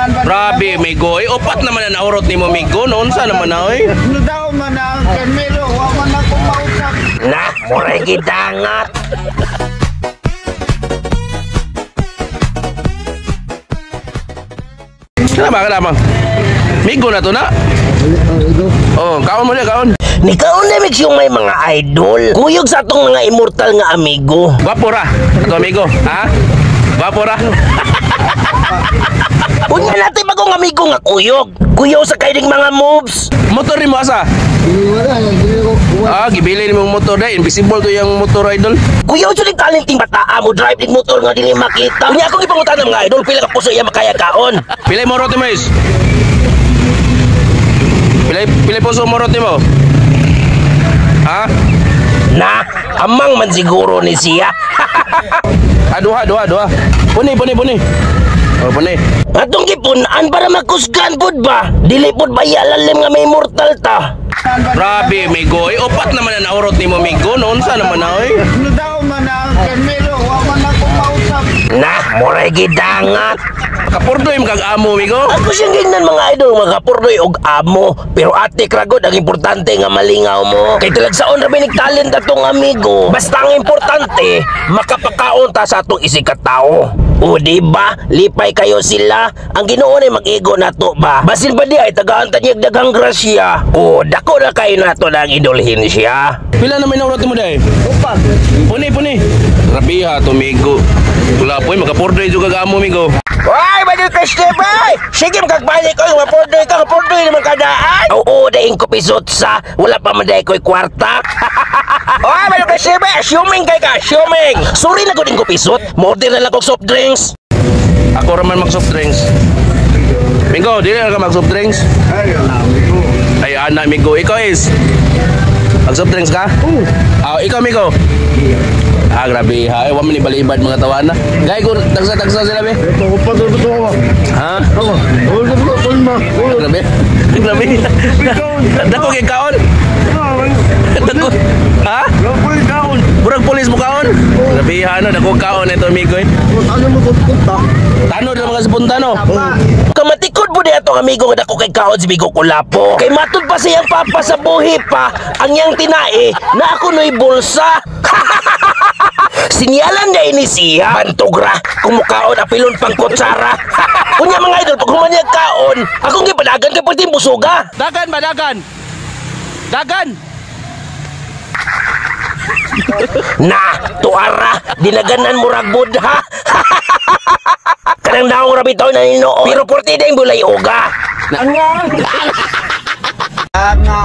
Grabe, migo. Eh, upat naman na naurot ni mo, migo. Noon sa naman na, oy. Ano daw man ang Carmelo, wa man ako mausap. Na, muray gidangat. Kana ba, kana ba? Migo na to na. Oh, kaon mo niya, kaon. Nikaon na mix yung may mga idol. Kuyog sa atong mga immortal nga amigo. Gwapo ra. Ato amigo, ha? Gwapo ra. Unya natin bagong amigo nga kuyog. Kuyaw sa kaining mga moves. Motor ni mo asa? Ah, gibili ni mong motor dai. Invisible to yung motor, idol. Kuyaw jud ning talenting bataa mo drive ning motor nga dili makita. Unya akong gipangutan mga idol pila ka puso iya makaya kaon. Pilay mo roti mo is. Pilay puso mo roti mo. Ha? Na, amang man siguro ni siya. Ah, duha, duha, duha. Puni, puni, puni. Oh, puni. Atong gipun-an para makusgan pud ba? Dili pud ba lalim nga may immortal ta? Grabe, migo. Eh, upat naman na naurot ni mo, migo. Noon sa naman na, oy. Ano daw man ang Carmelo, wa man ako mausap. Na, muray gidangat. Kapurdoy kag amo, migo. Ako siyang gingnan mga idol, mga kapurdoy og amo. Pero ate kragod, ang importante nga malingaw mo. Kay talagsaon ra binig talent atong amigo. Basta ang importante, makapakaon ta sa atong isig ka tao. O di ba? Lipay kayo sila. Ang Ginoo ni mag-igo nato ba? Basin pa di ay tagaan ta niya daghang grasya. O dako na kayo nato nang idolhin siya. Pila na may naurot mo dai? Upat. Puni, puni. Grabe ha, to, migo. Wala po, makapurdoy juga kag amo, migo. Ay, Madul Cristobal! Sige, makagbalik ko. Mapurdoy ka, mapurdoy naman kadaan. Oo, daing ko pisot sa. Wala pa man dahi ko'y kwarta. Oy, Madul Cristobal! Assuming kay ka, assuming! Sorry na ko din ko pisot. Mo-order na lang kog soft drinks. Ako raman mag soft drinks. Migo, dili na ka mag soft drinks. Ay, amigo. Ay, ana, migo. Ikaw is. Mag soft drinks ka? Oo. Ah, ikaw, migo. Ah, grabe ha. Eh, wa man ni balibad mga tawana. Gay ko tagsa-tagsa sila be. Ito, upat, ito, ito. Ha? Ako, Grabe. Grabe. Dako kay kaon. Dako. Ha? Murag pulis mo kaon. Grabe ha, no, dako kaon ito, migo. Eh. Tanod na mga sa punta, no. Kamatikod po niya itong amigo nga dako kay kaon si Bigo Kulapo. Kay matud pa siyang papa sa buhi pa, ang iyang tinae na ako no'y bulsa. Sinyalan na ini siya. Bantugra, kumukaon apilon pang kutsara. Kunya mga idol, pag humanya kaon, akong gipadagan kay pwede busuga. Dagan ba, dagan? Dagan! Na, tuara, dinaganan murag budha. Kanang naong rabitaw na ninoon. Pero porti na yung bulay uga. Nga